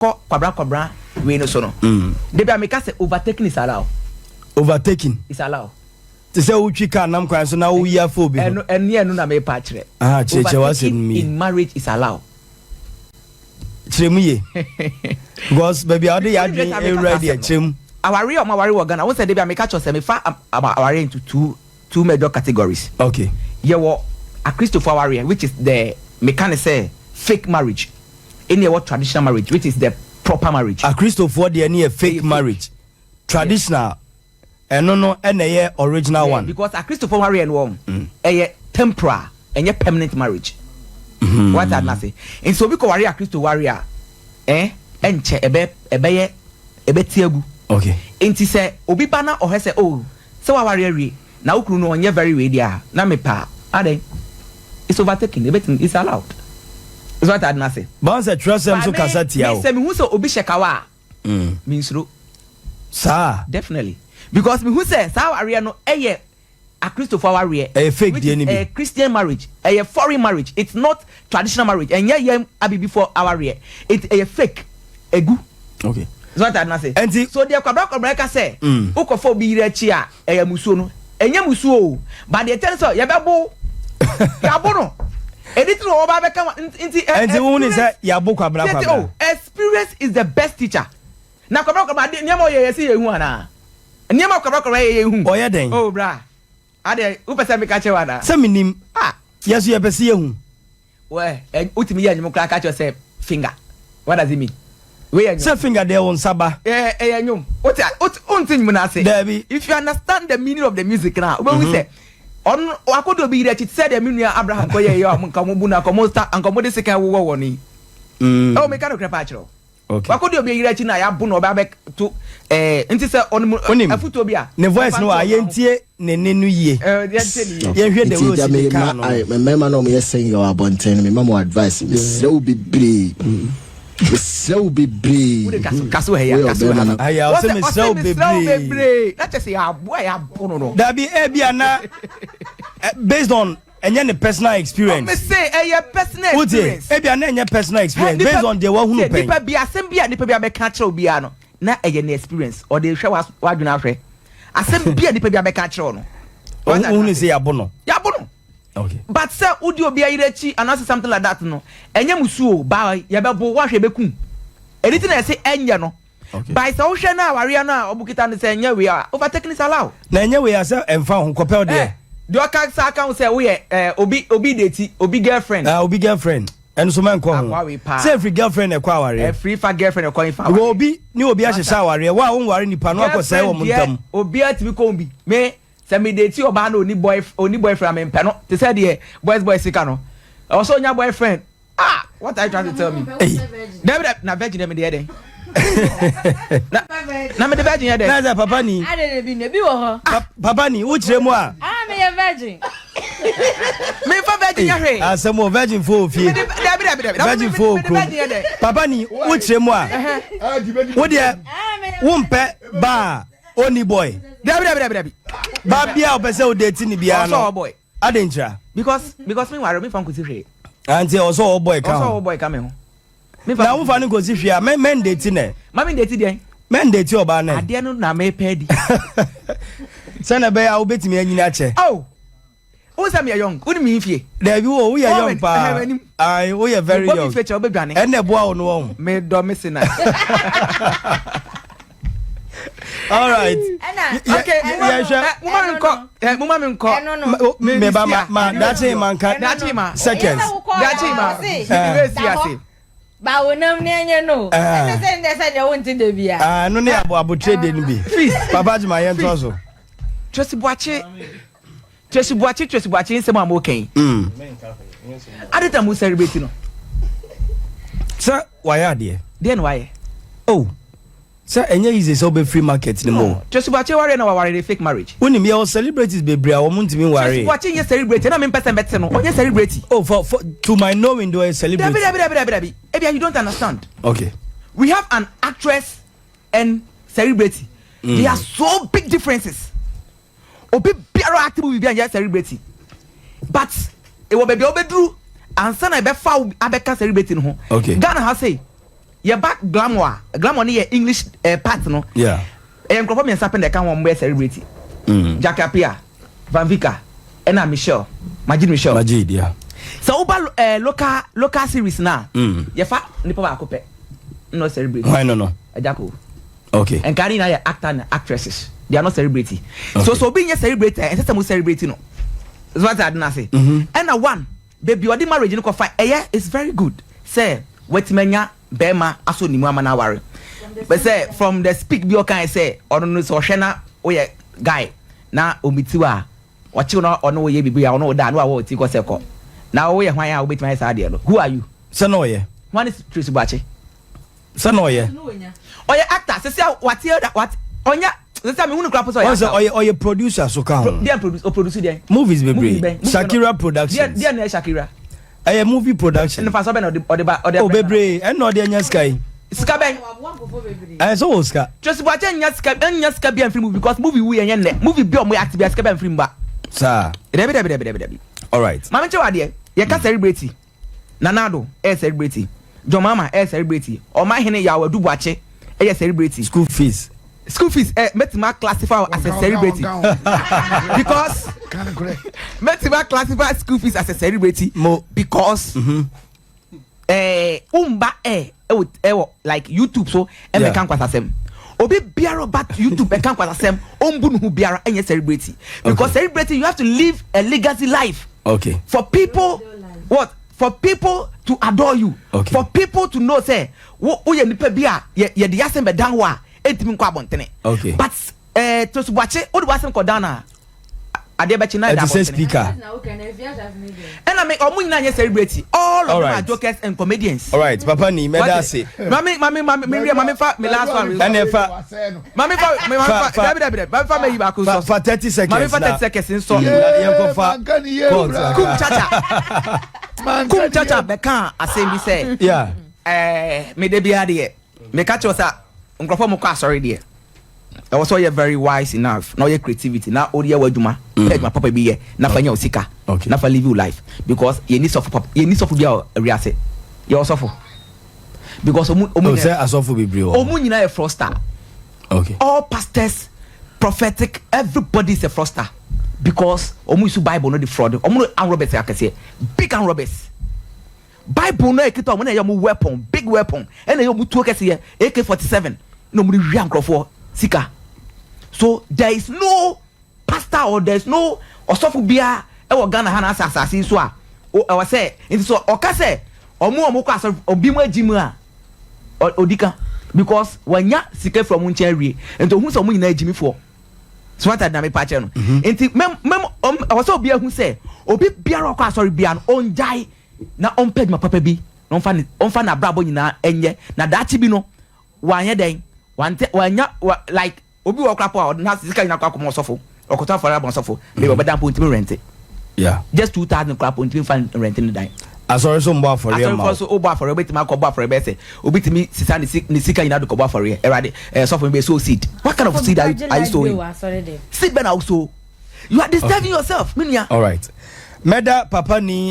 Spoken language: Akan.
Kɔ kwabra kwabra wei no so no. Dabi a meka sɛ overtaking is allowed. Overtaking. Is allowed. Te sɛ wotwi car nam kwan so na woyi afa obi ho. Ɛno ɛne ɛno na mepa akyerɛ. Aha kyerɛkyerɛ w'asɛm mu yie. Overtaking in marriage is allowed. Kyerɛ mu yie. Because baabi a wode yɛ adwene ewura deɛ kyerɛ mu. Awareɛ a wɔn aware wɔ Ghana, wohu sɛ dabi a meka kyerɛ sɛ mefa awareɛ into two major categories. Okay. Yɛwɔ akristofo awareɛ, which is the meka ne sɛ fake marriage. Ɛni ɛwɔ traditional marriage, which is the proper marriage. Akristofoɔ deɛ ne yɛ fake marriage. Traditional ɛno no ɛna ɛyɛ original one. Because akristofoɔ awareɛ no wɔn ɛyɛ temporal, ɛnyɛ permanent marriage. Wate ade n'ase? Nti obi kɔ ware akristo ware a, ɛnkyɛ ɛbɛ ɛbɛyɛ ɛbɛti agu. Okay. Nti sɛ obi ba na ɔhɛ sɛ, oh, sɛ waware awie na wo kunu no ɔnyɛ very wei deɛ a na mepa adɛn, it's overtaken, ebetumi, it's allowed. It's what ade n'ase. Báwọn sɛ twerɛsɛm so kasa tia o. Sɛ mihu sɛ obi hyɛ kawa a, mi nsuro. Saa. Definitely, because mihu sɛ saa awareɛ no ɛyɛ akristofo awareɛ. Ɛyɛ fake deɛ ni bi. Ɛyɛ Christian marriage, ɛyɛ foreign marriage, it's not traditional marriage, ɛnyɛ yɛn abibifo awareɛ, it ɛyɛ fake, egu. Okay. It's what ade n'ase. Ɛnti so deɛ Kwabra Kwabra ka sɛ wokɔfɔ obi yere akyi a ɛyɛ musuo no, ɛnyɛ musuo o, but deɛ kyɛn sɛ yɛbɛbo yabo no edi tí wɔn ba bɛka nti. Ɛnti wo ni sɛ yabo Kwabra Kwabra. Oh, experience is the best teacher. Na Kwabra Kwabra ade nneɛma ɔyɛ yɛ si yɛ hu ana nneɛma Kwabra Kwabra yɛ yɛ hu. Ɔyɛ dɛn? Oh bra, ade wopɛ sɛ meka kyerɛ wa na. Sɛ mi nim. Ah. Yɛ so yɛ pɛ si yɛ hu. Wɛ ɛ wotumi yɛ ɛnwom koraa ka kyerɛ sɛ finger, what does it mean? Wei yɛ nwom. Sɛ finger deɛ wo nsa ba. Ɛyɛ ɛyɛ nwom. Wote wote wonte nwom no ase. Daabi. If you understand the meaning of the music na wobɛhu sɛ ɔno wakodo obi yere akyi te sɛ deɛ me nua Abraham kɔ yɛ yɛ a nka ɔmo bu no anka ɔmo sta anka ɔmo de sekan wowɔ wɔ no yi. Ɛwɔ meka nokorɛ paa kyerɛ wo. Okay. Wakɔdi obi yere akyi na yɛabo no ɔbɛ abɛto ɛɛ nti sɛ ɔno Onim afutuo bi a. Ne voice no a yɛntie ne ne no yie. Ɛɛ yɛntie ne yie. Yɛnhwɛ the way Nti gya osi me de kaa ma no. ai mmarima na wɔyɛ sɛn wɔ abɔnten no, mema mo advice, mesrɛ wo bebree, mesrɛ wo bebree. Wode kaso kaso hɛ ya Woyɛ kaso ɔbɛrima ha. na Aya ɔsɛ mesrɛ wo Ɔsɛ mesrɛ wo bebree. bebree na kyɛ sɛ yɛabo a yɛabo no. Dabi, ebi ana based on ɛnyɛ ne personal experience. Ɔmo se ɛyɛ personal Wotie experience. ebi ana ɛnyɛ personal experience, based on deɛ wahunu pɛn. Nipa bi asɛm bi a nipa bi abɛka kyerɛ obiara no na ɛyɛ ne experience, ɔde hwɛ w'adwene ahwɛ asɛm bi a nipa bi abɛka kyerɛ no. Ohunu sɛ yɛabo no. Yɛabo no. Okay. But sɛ wodi obi ayere akyi anaasɛ something like that no, ɛnyɛ musuo ba yɛbɛbo wahwɛ bɛkum ɛni ti na ɛsɛ ɛnyɛ no. Okay. By sɛ wohwɛ no awareɛ no a ɔmo kita no sɛ ɛnyɛ wei a, overtaking is allowed. Na ɛnyɛ wei a sɛ ɛmfa ho kɔpɛ deɛ. Deɛ ɔka sa aka ho sɛ woyɛ obi date obi girlfriend. Ah, obi girlfriend ɛno so mɛnkɔ ho. Akoa wei paa. Sɛ ɛfiri girlfriend ɛkɔ awareɛ. Ɛfiri fa girlfriend ɛkɔ ifa awareɛ. Obi ne obi ahyehyɛ awareɛ wo a wonware nipa no akɔ sɛe wɔn ntam. Obi atumi kɔn bi me sɛ me date ɔbaa na oni boyfriend a mempɛ no, te sɛ deɛ boys boys sika no ɛwɔ sɛ onya boyfriend. Ah, what are you trying to tell me? Hey. Dabi dabi, na virgin mi de yɛ dɛ na mi de virgin yɛ dɛ. Na sɛ papa ni. Ade de bi na ebi wɔ hɔ. Papa ni wokyerɛ mu a. Ah, mi yɛ virgin. Mi nfa virgin yɛ hwee. Asɛm o, virgin fo ofie. Dabi dabi dabi. Virgin fo okurom. Papa ni wokyerɛ mu a. Wo deɛ wompɛ baa oni boy. Dabi dabi dabi dabi. Ba bia ɔpɛ sɛ o date ni bia no. Ɔsɔ ɔbɔ. Ade nkyira. Because mi ware mi fa nkosi hwee. Anti ɔsɔ ɔbɔ ɛka ho. Ɔsɔ ɔbɔ ɛka mi ho. Na wofa no nkosi hwee a mɛn date nɛ. Mami date deɛ. Mɛn date ɔbaa nɛ. Adeɛ no na mepɛ di. Sɛ na ɛbɛyɛ a wobɛtumi anyini akyɛ. Oh, wo sɛ meyɛ young, wo ni mi nfie. Dabi wo woyɛ young paa. Ayi, woyɛ very young. Mebɔ mi fie kyɛ wobɛdwane. Ɛnna ɛboa wo no wɔn. Medɔ me se na. All right. Okay, muma mi nkɔ, muma mi nkɔ. Me ba ma ma dakye ma nka. Dakye ma. Seconds. Dakye ma. Mi bɛ si ase. Bawo nam ne ɛnyɛ no. Ɛsɛ sɛ ndɛ sɛ deɛ wonte da bia. Ah, no ne abo abotire de no bi. Papa Juma yɛn to so. Tracy Boakye, Tracy Boakye, Tracy Boakye nsɛm a mo kɛn. Ade ta mo celebrate no. Sɛ wayɛ adeɛ. Deɛ na wayɛ. Oh. Sɛ ɛnyɛ easy sɛ wobɛfiri market no mu. Tracy Boakye wareɛ na waware de fake marriage. Wonim yɛwɔ celebrities bebree a wɔn ntumi nware. Tracy Boakye nyɛ celebrity na mempɛ sɛ mbɛte no, ɔnyɛ celebrity. Oh, for to my knowing though, ɔyɛ celebrity. Dabi dabi dabi dabi dabi, ebia you don't understand. Okay. We have an actress and celebrity. There are so big differences. Obi biara ate mu biribi anyɛ celebrity, but ɛwɔ baabi a wobɛduru ansa na ɛbɛfa wo abɛka celebrity no ho. Okay. Ghana ha sei. Yɛba glamour a, glamour no yɛ English part no. Ɛyɛ nkurɔfoɔ mmiɛnsa pɛ na ɛka ho a wɔyɛ celebrity. Jackie Appiah, Van Vicker, ɛna Michelle, Majid Michelle. Majid, yeah. Sɛ woba local series na yɛfa nipa baako pɛ na ɔ celebrity. Why no? Agyako. Nka ne nyinaa yɛ actor and actresses, they are not celebrity. So obi nyɛ celebrity a, ɛnsɛ sɛ mo celebrate no. So wate ade no ase? Ɛna one baby ɔde marriage no kɔfa, ɛyɛ, it's very good sɛ watumi anya bɛrima aso ne mu ama no aware, but sɛ from the speak bi ɔkan sɛ ɔno no sɛ ɔhwɛ na woyɛ guy na omitiw a ɔkyew na ɔno woyɛ biribi a ɔno wo da na wawɔ ɔti kɔ sɛ kɔ na woyɛ hwan a wobɛtumi ayɛ saa adeɛ no? Who are you? Sɛ na ɔyɛ. Hwan ne Tracy Boakye? Sɛ na ɔyɛ. Ɔyɛ actor sisi a wate wate ɔnya sisi a mehunu kura po sɛ ɔyɛ Wɔn sɛ actor. ɔyɛ producer so ka ho. Deɛ produce, o produce deɛ? Movies Movie bebree. bɛn? Movie Shakira bɛn? Productions. Deɛ na yɛ Shakira? Ɛyɛ movie production. Nfa so bɛn na ɔde ba ɔde? O bebree, ɛnna ɔde anya sika yi. Sika bɛn? Ɛyɛ sɛ wɔ sika. Tracy Boakye nya sika bi anfiri movie, because movie wu yɛ nyɛ nnɛ movie bi a ɔmo yɛ act bi a sika bi anfiri mu ba. Saa. Dɛbi, dɛbi, dɛbi, dɛbi, dɛbi. All right. Maame nkyɛn wa adeɛ yɛka celebrity, Nana Addo ɛyɛ celebrity, John Mahama ɛyɛ celebrity, Ɔmahene Yaw Adu Boakye ɛyɛ celebrity. School fees. School fees, mɛtuma classify as a celebrity because mɛtuma classify school fees as a celebrity Mo. because umba ɛwɔ like YouTube so ɛmɛka nkwasasɛm. Obi biara ɔba YouTube ɛka nkwasasɛm, ɔmbu ne ho biara, ɛnyɛ celebrity because celebrity, you have to live a legacy life for people, what, for people to adore you, for people to know say wo woyɛ nipa bi a yɛ yɛde yasɛm bɛ dan hɔ a ɛntumi nkɔ abɔntene. But Tracy Boakye, wode wasɛm kɔ dan na adeɛ bɛkyi na ɛda Ɛte sɛ abɔntene. speaker. Ɛna me ɔmo nyinaa nyɛ celebrity, all of them Alright. are jokers and comedians. All right, papa ni mɛda ase. Mami, mami, mami, mi ria, mami fa mi last one. Ɛnna ɛfa. Mami fa mi mami fa, dabi, dabi, dabi, mami fa mi yi baako Fa sɔ. fa 30 seconds. Mami fa 30 seconds nsɔ. Na yɛnkɔ fa court. Kum Chacha, Kum Chacha bɛka asɛm bi sɛ mi de bi adeɛ meka kyerɛ sɛ nkurɔfoɔ mo kɔ asɔre deɛ, ɛwɔ sɛ ɔyɛ very wise enough na ɔyɛ creativity na ɔde yɛ w'adwuma, pɛ adwuma papa bi yɛ na fa nya wo sika na fa live your life, because yɛni sɔfo papa, yɛni sɔfo bi a awiase yɛwɔ sɔfo because ɔmu O sɛ asɔfo bebree wɔ. Ɔmu nyinaa yɛ fraudster. All pastors, prophetic, everybody is a fraudster because ɔmu use Bible no de fraud. Ɔmu no armed robbers akɛseɛ, big armed robbers. Bible no ekita ɔmu na ɛyɛ ɔmu weapon, big weapon, ɛna ɛyɛ ɔmu tuo kɛseɛ, AK-47, na ɔmu de wia nkurɔfoɔ sika. So there is no pastor or there is no ɔsɔfo biara ɛwɔ Ghana ha na asa asase yi so a ɛwɔ sɛ nti so ɔka sɛ ɔmu a ɔmu kɔ asɔre obi mu agyi mu a odi ka because wanya sika firi ɔmo nkyɛn awie, nti ohun sɛ ɔmo nyinaa agyimifoɔ. So what na mepa kyerɛ no, nti mɛm ɛwɔ sɛ obi ehu sɛ obi biara ɔkɔ asɔre biara no, ɔngyae na ɔmpɛ adwuma papa bi na ɔmfa n'abrabɔ nyinaa ɛnyɛ na daakye bi no wanyɛ dɛn wante wanya wa like obi wɔ kora po a ɔde na sika nyinaa kɔ akɔmɔ ɔsɔfo, ɔkɔtɔ afɔre abɔ ɔsɔfo bɛbi ɔbɛda mpo ntumi rent just 2,000 kora po ntumi fa rent ne dan. Asɔre so mbɔ afɔre ma Asɔrefoɔ wo. So wobɔ afɔre, wobɛtumi akɔbɔ afɔre bɛyɛ sɛ obi tumi sisa ne sika nyinaa de kɔbɔ afɔre. Ɛwurade sɔfo mi bɛ sow seed. What kind of seed are you sowing? Seed bɛ na wo sow? You are disturbing yourself, mi nua. All right, mɛda papa ni.